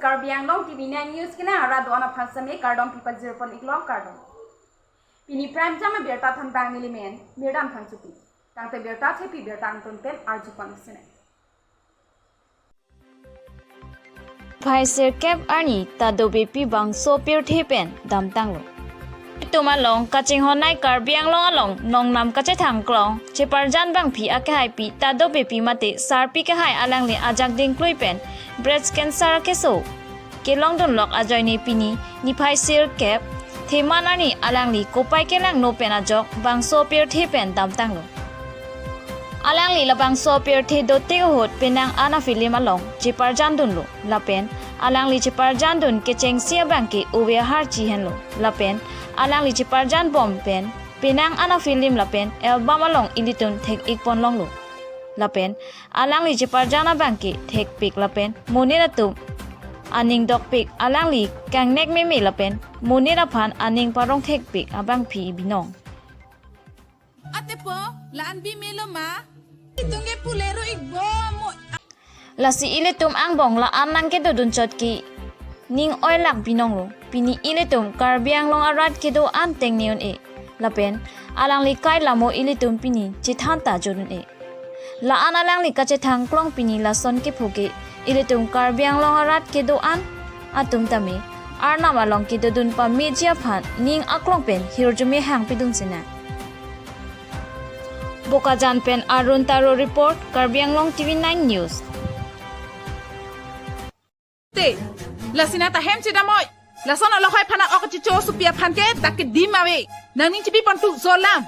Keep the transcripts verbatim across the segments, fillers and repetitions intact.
Karbi Anglong T V nine News kelang arat do-an aphan seme kardom pipajir pon-iklo, kardom. Pini prime time abirta thanbang neli men Mirdan Phangchopi. Tangte birta thepi birta angton pen arju pon-ik sinang. Niphai sirkep arni Tado Beypi bangso pirthe pen damtanglo. Itum along kachinghonnei Karbi Anglong along nongnam kachethang klong cheparjan bangpi akehaipi Tado Beypi mate sarpi kehai alangli ajak dingklui pen breast cancer akeso kelongdunlok ajoine pini niphai sirkep theman arni alangli kopai kelangno pen ajok bangso pirthe pen damtanglo. Alangli labangso pirthe dotik ahut penang an a-film along cheparjandunlo lapen alangli cheparjandun kechengsi abangke Ove Aharchi henlo lapen alangli cheparjanbom pen penang an a-film lapen album along ilitum thek-ik ponlonglo. Lapen alangli cheparjan abangke thekpik lapen monit atum aning dokpik, alangli kangnek meme lapen monit aphan aning parong thekpik abangpi binong. Atepo, la-an bi melo ma? Itum ke pule ru-ikbom. Lasi ilitum angbong la-an nangkedodun chot ke ning oilak binonglo. Pini ilitum Karbi Anglong arat kedo-an tengne un-e. Lapen alangli kai lamo ilitum pini chethan ta jodun-e. La-an alangli kachethang klong pini lason kepho ke ilitum Karbi Anglong arat kedo-an atum tame arnam along kedodun pameji aphan ning aklong pen hirjume hangpidun sinang. Bokajan pen Arun Taro report, Karbi Anglong T V nine News. Te, lasi nang ta hem chedam oi. Lason alokhai aphan ok chicho supi aphan ke ta kedim ave. Nangning chipi pon tu jolam.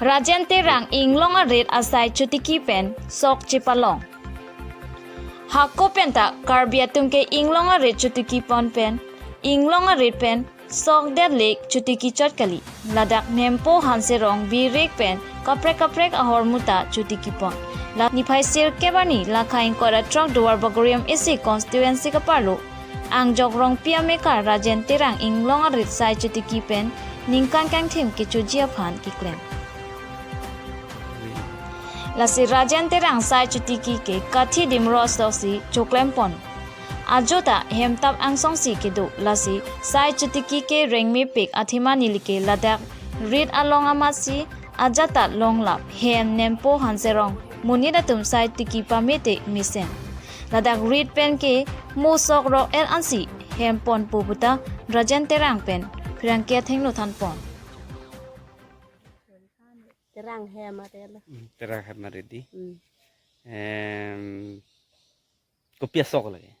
Rajen Terang inglong arit asai chotiki pen sok chepalong. Hako penta Karbi atum ke inglong arit chotiki pon pen, inglong arit pen sok det lek chotiki chot kali. Ladak Nempo Hanserong birik pen kaprek kaprek ahormu ta chotiki pon. La niphai sirkep arni Lakha ingkoi ra throk Duar Bagori M A C constituency kaparlo angjok Rongpi amekar Rajen Terang inglong arit sai chotiki pen ningkan kangthim kechoji aphan keklem. Lasi Rajen Terang sai chotiki ke kathi dim ros dosi choklem pon. Ajo ta hemtap angsong si kedo, lasi sai chotiki ke rengmepik athema neli ke ladak rit along amatsi ajat ta longlap hem Nempo Hanserong monit atum sai tiki pamete mesen. Ladak rit pen ke mo sok rok-et ansi hem ponpo puta Rajen Terang pen pherangke athengno than pon. Terang hem ate lo. Hmm, Terang hem ate di. Hmm. Em, kopi asok lagi?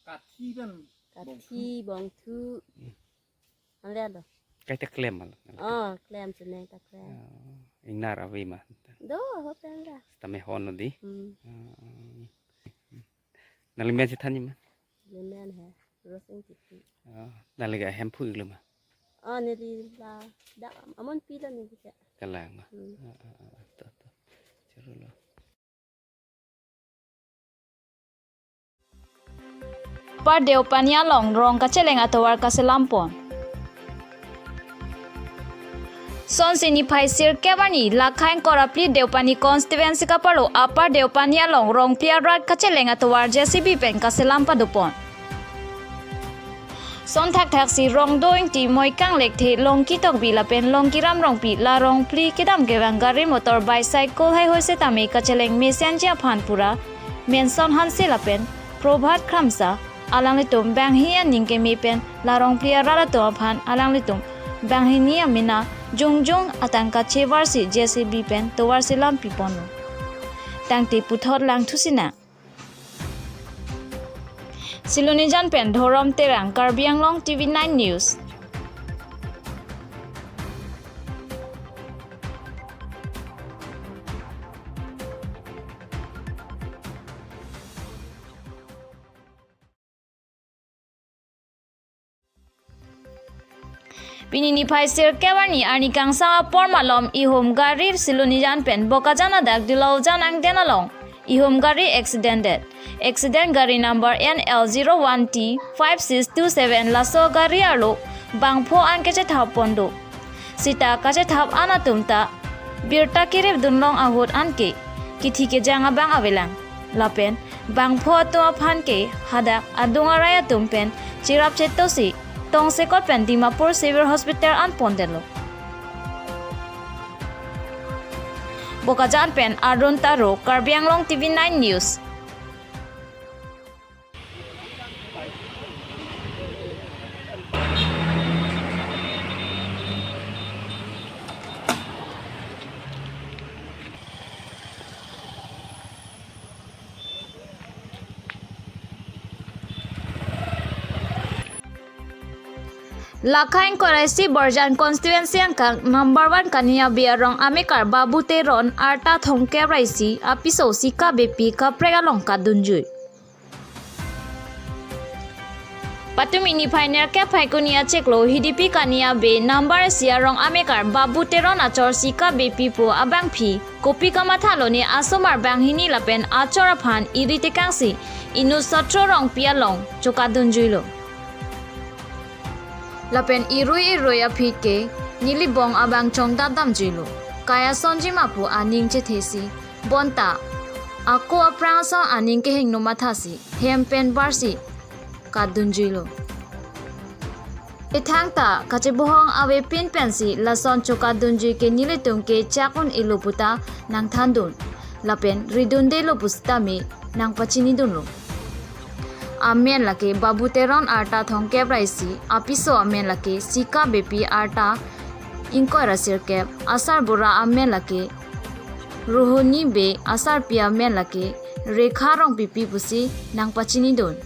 Kathi pen. Kathi, bongthu. Hmm. Anle lo. Kaita klem mal. Oh, klem cheneng ta klem. Oh, ingnar ave ma. Do, ho klem da. Tame hon di. Hmm. Oh. Nangli men si than ni ma? Neli men he, Rosing Tipi. Oh, nangli ke hem phu-iklo ma? Oh, neli ladak amonpi lo neli ke. Kalang ma. Hmm. Oh, oh, oh, to, to. Churu lo. Upper Deopani along rong kacheleng atovar kaselam pon. Sonsi niphai sirkep arni Lakha ingkoi ra phli Deopani constituency kaparlo Upper Deopani along rong phli arat kacheleng atovar J C B pen kaselam padopon. Son thakthak si Rongdo Ingti, Moikang Lekthe, Longki Tokbi lapen Longkiram Rongpi la rong phli kedam kevang gari motor bicycle haihui setame kacheleng mesenji aphan pura Menson Hanse lapen Probhat Kramsa alanglitum banghi aning keme pen la rong phli arat atum aphan alanglitum banghini amena jongjong atangka chevarsi J C B pen tovarsi lam piponlo. Tangte puthot langthu sinang. Silonijan pen Dhorom Terang, Karbi Anglong T V nine News. Pini niphai sirkep arni arni kangsam apor malom ihum gari Silonijan pen Bokajan adak Dilaujan angden along ihum gari accident det. Accident gari number N L zero one T five six two seven laso gari arlo bangpho an kachethap pon do. Sita kachethap an atum ta Birta kerip dunlong ahut anke kithi kejang abang avelang. Lapen bangpho atum aphan ke hadak adung arai atum pen cherap chetosi tongsekot pen Dimapur Civil Hospital an pondetlo. Bokajan pen Arun Taro, Karbi Anglong T V nine News. Lakha ingkoi ra isi Borjan constituency angkang number one Kaniabe arong amekar Babu Teron arta thomkep ra isi apiso sika bepi kaprek along kadunjui. Patumi niphai nerkep Phaikuni achiklo Hidipi Kaniabe number isi arong amekar Babu Teron achor sika bepi pu abangpi kopi kamathalo ne asomar banghini lapen achor aphan iri tekangsi inut Sotro Rongpi along chokadunjuilo. Lapen irui irui aphi ke neli bong abang chongdat damjuilo. Kai asonji ma pu aning chethesi bonta ako aphrang ason aning kehingno mathasi hem pen barsi kadunjuilo. Ethang ta kachebohong avepin pensi lason chokadunjui ke nelitum ke chak un-elo puta nangthandun lapen ridundelo pusitame nangpachinidunlo. Amen lake Babu Teron arta thomkep ra isi, apiso amen lake sika bepi arta ingkoi ra sirkep, asarbura amen lake Rohini Bey, asarpi amen lake Rekha Rongpipi pusi nangpachinidun.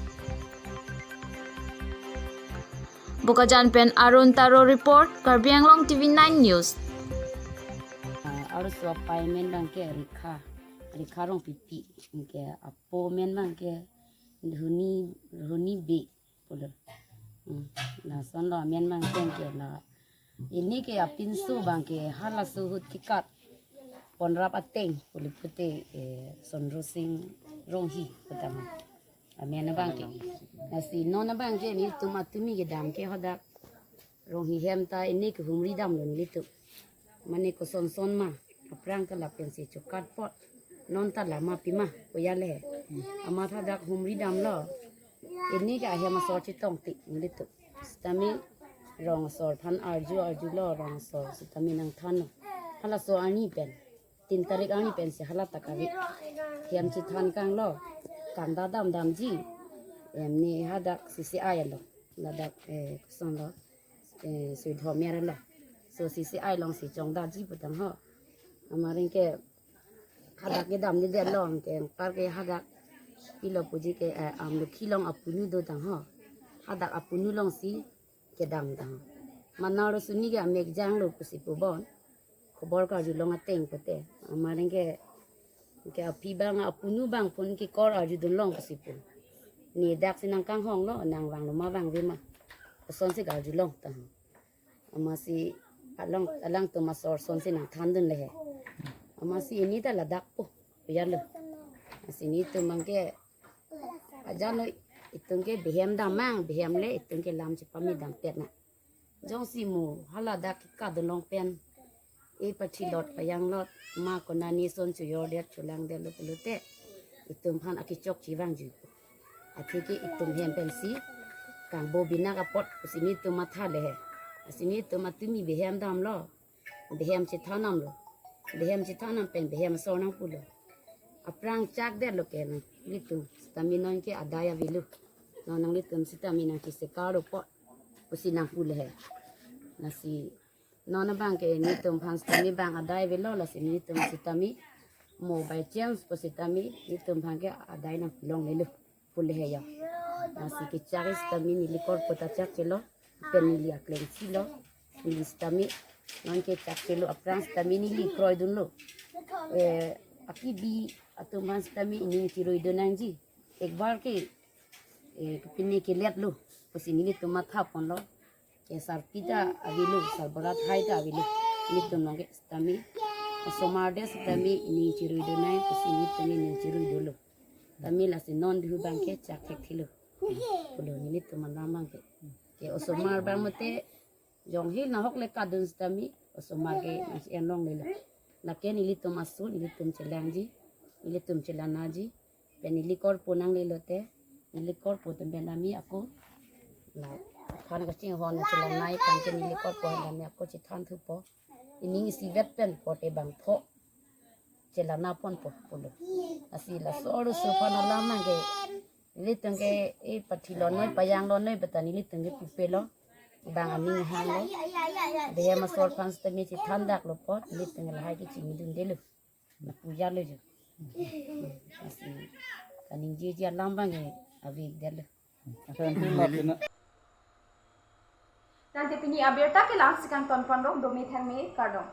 Bokajan pen Arun Taro report, Karbi Anglong T V nine News. Ah, arloso apai amen abang ke Rekha, Rekha Rongpipi, anke apo amen abang ke Rohini, Rohini Bey pulo. Hmm, lasonlo amen abang ke, anke la, pini ke apinso abang ke halaso ahut kekat ponrap ateng pulo pute, eh, Sondro Sing Ronghi putang amen abang ke. Lasi non abang ke nelitum atumi kedam ke hadak Ronghi hem ta pini ke humri damlo nelitum. Mane kosonson ma, aphrang ke lapensi chokat apot. Non ta lama pima koyale. Amat hadak humri damlo. Pini ke ahem asor chetong tik nelitum. Sitame rong asor aphan arju arjulo, rong asor sitame nangthanlo. Halaso arni pen, tin tarik arni pensi hala ta kave. Hem chethan kanglo, kangda damdamji. Em, ne hadak C C I along, ladak, eh, kosonlo, eh, Suidhomer along. So C C I alongsi chongdetji putang ho. Amat anke hadak kedamdedet along ke, anpar ke hadak pilo puji ke, eh, Amlokhi along apunu dotang ho. Hadak apunu alongsi kedamtang. Mane arloso ni ke amek janglo pusi pubon. Khobor karjulong ateng pute. Amat anke, anke aphi abang apunu abang pun kekor arjudunlong pusi pu. Ne daksi nangkanghonglo, nangvanglo ma vangve ma, asonsi karjulong tang. Amatsi along, alangtum asor asonsi nangthandunle he. Amatsi pini ta ladak po, koyalo. Amatsi nelitum abang ke, ajano itum ke behem damnang, behem le itum ke lam chepame damtang na. Jongsi mo haladak kekadunlong pen, e pathilot payanglot, ma konane ason chojordet cholangdetlo pulote, itum aphan akechok chevangjuipo. Atheke itum hem pensi kangbo binak apot pusi nelitum mathale he. Lasi nelitum atumi behem damlo, behem chethan damlo. Behem chethan dam pen behem asor nangpulo. Aphrang chakdetlo ke nang, nelitum sitame non ke adai avelo. Non nanglitum sitame nangchesekar apot pusi nangpule he. Lasi non abang ke nelitum aphan sitame abang adai avelo, lasi nelitum sitame mo by chance pusitame nelitum aphan ke adai nangpulonglelo pule he ya. Lasi kechak sitame neli korpo ta chakchelo, pen neli akleng chilo, neli sitame non ke chakchelo aphrang sitame neli kroidunlo. Eh, akibi atum aphan sitame ining chiruidun nangji. Ekbar ke, eh, pine keletlo pusi nelitum mathaponlo. Ke sarpi ta avelo, sarbura athai ta avelo. Nelitum along ke sitame, osomar det sitame ining chiruidun nang pusi nelitum ining chiruidunlo. Tame lasi non dihu abang ke chak thekthelo pulo nelitum alam abang ke. Ke osomar abang mate jongsi nahok le kadun sitame, osomar ke nangsi enlonglelo. Lake nelitum aso, nelitum chelangji, nelitum chelanaji, pen neli korpo nangle lote, neli korpo atum pen ami ako, la aphan kachinghon chelanai, tangke neli korpo pen ami ako chethanthupo. Ining isivet pen pote bangpho chelana ponpo pulo. Lasi laso arloso aphan alam nangke, nelitum ke e pathi lonoi, pajang lonoi, beta nelitum ke pupelo, bang aning hanglo. Dehem asor aphan sitame chethan daklo apot, nelitum ke lahai ke chingdundelo. Lapu jalo jo. Lasi kaningjeji alam abang ke avedetlo. Asa nanti mati na. Tangte pini abirta ke la-an si kangton ponlo, dome thangme, kardom.